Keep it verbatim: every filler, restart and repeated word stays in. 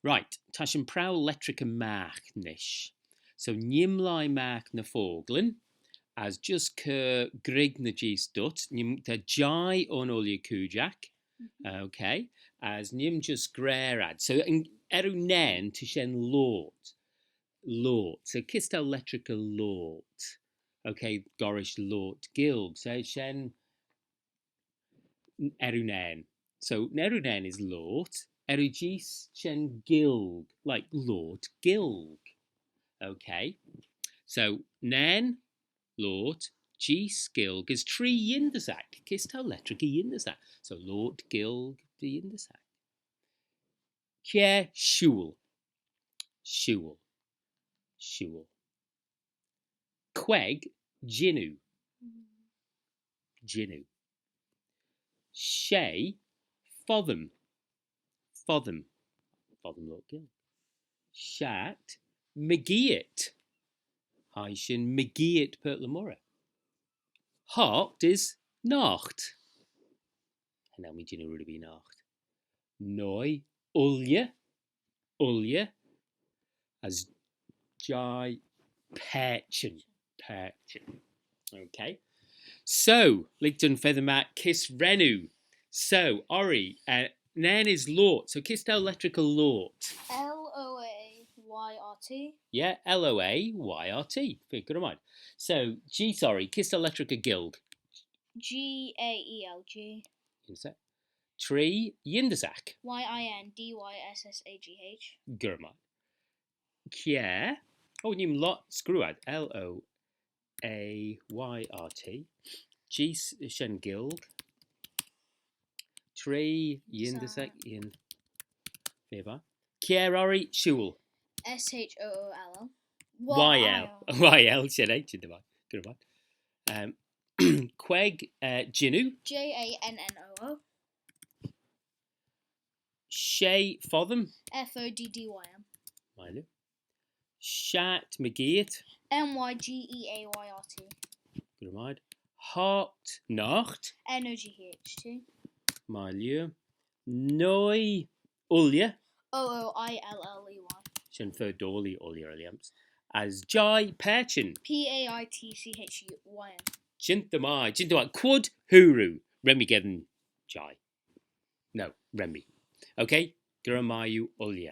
Right, ta shin prowal lettraghyn magh nish. So nee'm lhie magh ny focklyn, as just cur greg ny jees dhyt, nee'm, ta jeih ayn ooilley cooidjagh, okay, as nee'm just gra ad. So yn, er yn nane, ta shen loayrt, loayrt. So kys t'ou lettraghey loayrt? Okay, gollrish loayrt Gaelg. So shen n-, er yn nane. So, er yn nane is loayrt, er y jees shen Gaelg, like loayrt Gaelg. Okay. So, nane, loayrt, jees, Gaelg, as tree yindyssagh. Kys t'ou lettraghey yindyssagh? So, loayrt, Gaelg, dy yindyssagh. Kiare, shooyl. Shooyl. Shooyl. Queig, jannoo. Jannoo. Shey, foddym. Foddym. Foddym loayrt Gaelg. Shiaght, mygeayrt. Hie shin mygeayrt Purt le Moirrey. Hoght is noght. Cha nel mee jannoo red erbee noght. Nuy, ooilley. Ooilley. As jeih, paitçhyn. Paitçhyn. Okay. So, lhig dooin feddyn magh kys ren oo. So, Orry, uh, nane is loayrt. So, kys t'ou lettraghey loayrt? L O A Y R T. Yeah, L O A Y R T. Very good, right. So, jees, Orry, kys t'ou lettraghey Gaelg? G A E L G. Yindyssagh. Tree, yindyssagh. Y I N D Y S S A G H. Good, right. Kiare. Oh, nee'm lhie, screw ad. L O A Y R T. Jees shen Gaelg. Tree, yindyssagh, yin. Favour. Kiare, Orry, shooyl. S H O O L L. Y L. Y L, shen eh, shen eh. Good, right. Um, queig, uh, jannoo. J A N N O O. Shey, foddym. F O D D Y M. Mie lhieu. Shiaght, mygeayrt. M Y G E A Y R T. Good, right. Hoght, noght. N O G H T. Mie lhieu. Nuy, ooilley. O O I L L E Y. Shen fer doillee, ooilley, er lhiams. As jeih, paitçhyn. P A I T C H Y N. Jeant dy mie, jeant dy mie. Quoid hooar oo? Ren mee geddyn jeih. No, ren mee. Okay? Gura mie oo, ooilley.